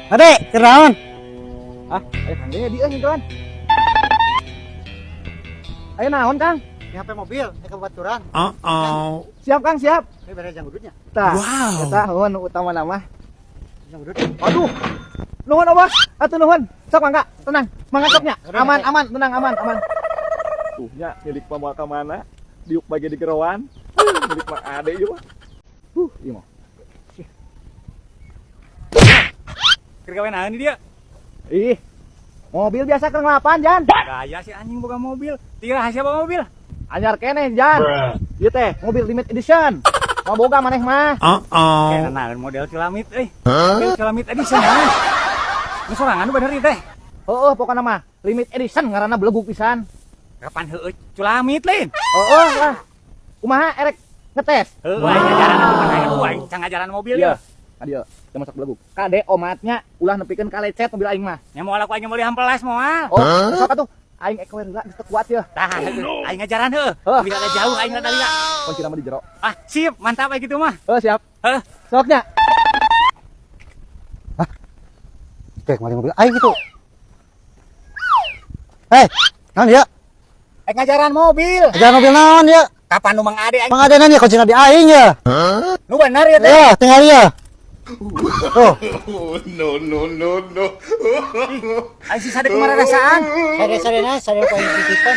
Ade, keur naon? Ah, ayo Kang Dedi euy kawan. Ayo naon, Kang? Ini HP mobil, ke baturan. Uh-oh. Siap, Kang, siap. Ini beres jang udutnya. Tah. Wow. Eta heuh nu utama nama. Jang udut. Aduh. Nuhun, Abah. Atuh nuhun. Sok mangga, tenang. Mangga sok nya. Aman, aman, tenang, aman, aman. Tuh nya milik mah moal ka mana? Diuk bagi di gerowan. Milik Mang Ade ieu mah. Ieu mah. Keur gawe naon dia? Ih. Mobil biasa keur ngelapan, Jan. Gaya si anjing boga mobil. Ti rahasia bawa mobil. Anyar keneh, Jan. Ieu teh mobil limited edition. Mau boga maneh mah. Uh-oh. Kayak naon model Culamit euy. Model Culamit edition naon. Nu sorangan nu bener ieu teh. Heeh, pokokna mah limit edition ngaranna belegug pisan. Kapan heueuh Culamit lain? Heeh lah. Kumaha erek ngetes? Heueuh aing ngajaran atuh aing can ngajaran mobil Iya. ya. Kadieu, teu masak belegug. Kade omatnya ulah nepikeun ka lecet mobil aing mah. Nya moal aku aing meuli hampelas moal. Oh, sok atuh. Aing ek we heula geus teu kuat ya. Tah, heueuh, aing ngajaran heueuh. Heuh. Bila ada jauh aing rada lila. Kunci nama di jero. Ah, sip, mantap aing gitu mah. Heuh, siap. Heuh. Soknya. Kayak maling mobil aing gitu. Hei, naon ya? Aing ngajaran mobil. Ajaran mobil naon ya? Kapan nu Mang Ade aing? Mang Ade nanya kuncina di aing ya. Nu bener ya teh. Ya, tinggal ya. Tuh, No, no, no, no. Aing sisa deui kumaha rasaan. sare-sarena, sare paling titipan.